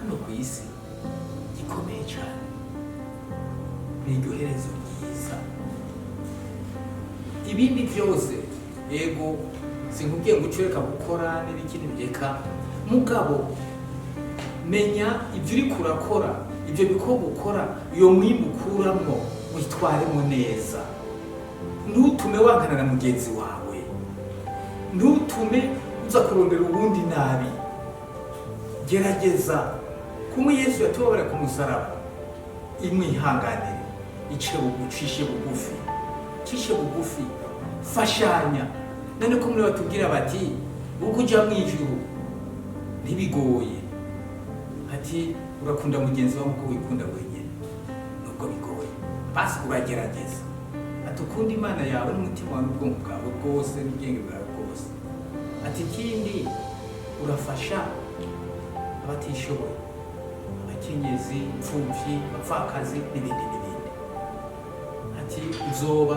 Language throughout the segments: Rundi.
Hano ku isi gikomeye cyane ni iryo herezo ryiza. Ibindi byose, yego, sinkubwiye ngo uce ureka gukora n'ibiki n'ibireka, mugabo menya ibyo uriko urakora, ibyo bikorwa ukora, iyo mwimbu ukuramwo witwaremo neza. Ntutume wankana na mugenzi wawe, ntutume uza kurondera uwundi nabi. Gerageza kumwe Yesu yatubabara ku musaraba, imwihanganire, ice bugucishe bugufi, cishe bugufi, fashanya. None ko muri batubwira bati uko uja mu ijuru ntibigoye, ati urakunda mugenzi wawe uko wikunda wenyine, nubwo bigoye basi uragerageza. Ati ukunda Imana yawe n'umutima wawe n'ubwonko bwawe bwose n'ubwenge bwawe bwose. Ati ikindi urafasha abatishoboye, abakenyezi, imfuvyi, abapfakazi n'ibindi n'ibindi. Ati uzoba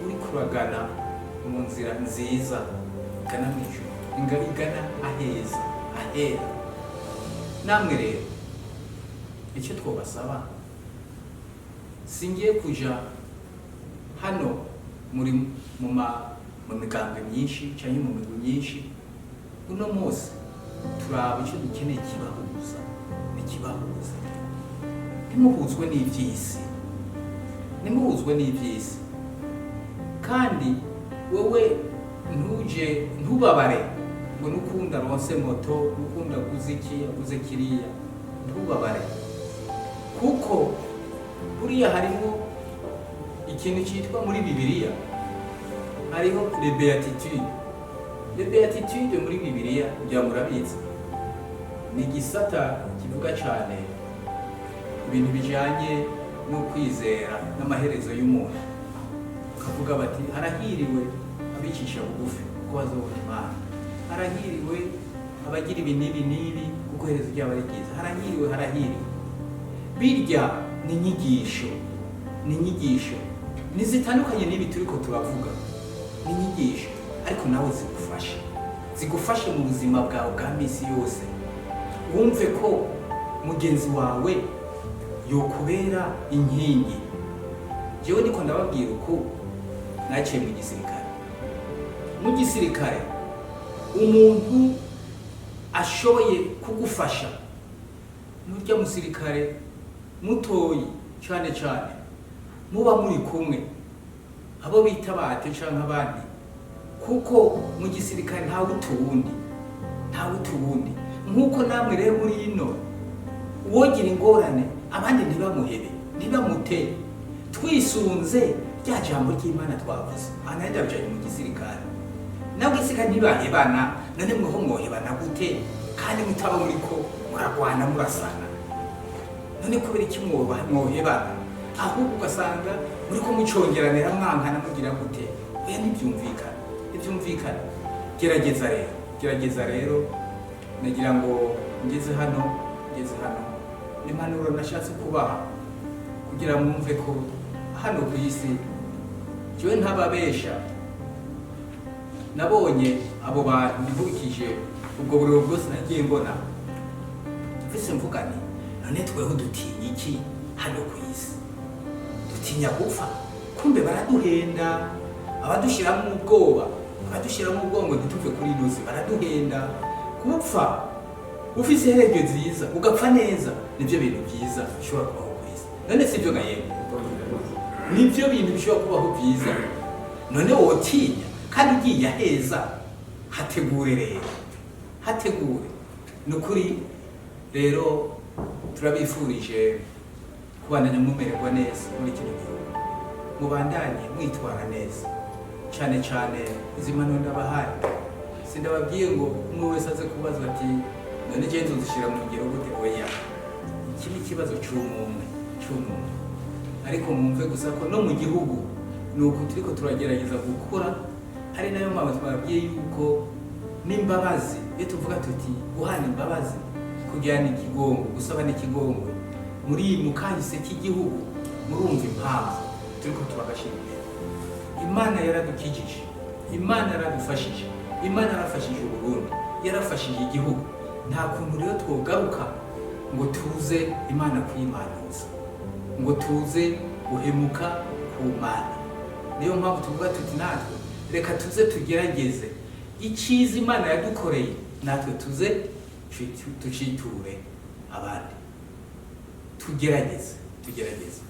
uri kuragana mu nzira nziza igana mu ijuru, igana aheza, ahera. Namwe rero icyo twobasaba, singiye kuja hano muri mu migambwe myinshi cyangwa mu migwi myinshi. Uno munsi turaba icyo dukeneye kibahuza, ikibahuza. Ntimuhuzwe n'iby'isi, ntimuhuzwe n'iby'isi. Kandi wowe ntuje ntubabare ngo nukunda aronse moto, nukunda aguze iki, aguze kiriya, ntubabare, kuko buriya harimo ikintu cyitwa, muri Bibiliya hariho les béatitudes. Les béatitudes muri Bibiliya, kugira murabizi, ni igisata kivuga cyane ibintu bijyanye no kwizera n'amaherezo y'umuntu. Bakavuga bati harahiriwe abicisha bugufi kuko bazobona Imana, harahiriwe abagira ibi n'ibi n'ibi kuko iherezo ryabo ari ryiza, harahiriwe, harahiriwe. Birya ni inyigisho, ni inyigisho ntizitandukanye n'ibi turiko turavuga, ni inyigisho, ariko nawe zigufashe, zigufashe mu buzima bwawe bwa misi yose. Wumve ko mugenzi wawe yokubera inkingi. Jewe ndiko ndababwira uko naciye mu gisirikare. Mu gisirikare umuntu ashoboye kugufasha nurya musirikare mutoyi, cyane cyane muba muri kumwe, abo bita bate canke abandi, kuko mu gisirikare ntawe utuwundi, ntawe utuwundi. Nk'uko namwe rero muri ino, uwogira ingorane abandi ntibamuhebe, ntibamute. Twisunze rya jambo ry'Imana twavuze aha, nari ndabijanye mu gisirikare. Nawe gisirikare ntibahebana, none mweho mwohebana gute kandi mutaba muriko muragwana, murasana? None kubera iki mwohebana? Ahubwo ugasanga muriko mucongeranira, mwankana, mugira gute? Oya, ntibyumvikana, ntibyumvikana. Gerageza rero, gerageza rero. Nagira ngo ngeze hano, ngeze hano, ni impanuro nashatse kubaha kugira mwumve ko hano ku isi, jewe ntababesha, nabonye abo bantu nkurikije ubwo buriro bwose nagiye mbona mfise, mvuga nti none tweho dutinya iki hano ku isi? Dutinya gupfa? Kumbe baraduhenda, abadushyiramo ubwoba, abadushyiramo ubwoba ngo ntituve kuri ino si, baraduhenda. Gupfa ufise iherezo nziza, ugapfa neza, nibyo bintu byiza bishobora kubaho ku isi. None si byo gahembe? Nibyo bintu bishobora kubaho byiza. None wotinya kandi ugiye aheza? Hategure rero, hategure. Ni ukuri rero turabifurije kubandanya mumererwa neza muri kino gihugu, mubandanye mwitwara neza cyane cyane. Izi mpanuro ndabahaye, sindababwiye ngo umwe wese aze kubaza ati none je nzozishyira mu ngiro gute? Oya, iki ni ikibazo cy'umwe cy'umwe, ariko mwumve gusa ko no mu gihugu ni uku turiko turagerageza gukora. Ari nayo mpamvu twababwiye yuko n'imbabazi, iyo tuvuga tuti guhana imbabazi, kugirana ikigongo, gusaba n'ikigongo, muri mu kahise k'igihugu murumva impamvu turiko turagashyira imbere. Imana yaradukijije, Imana yaradufashije, Imana yarafashije Uburundi, yarafashije igihugu. Nta kuntu rero twogaruka. Ngo tuze Imana kuyimanuza, ngo tuze guhemuka ku Mana. Niyo mpamvu tuvuga tuti natwe reka tuze tugerageze icyiza Imana yadukoreye, natwe tuze tuciture abandi. Tugerageze, tugerageze.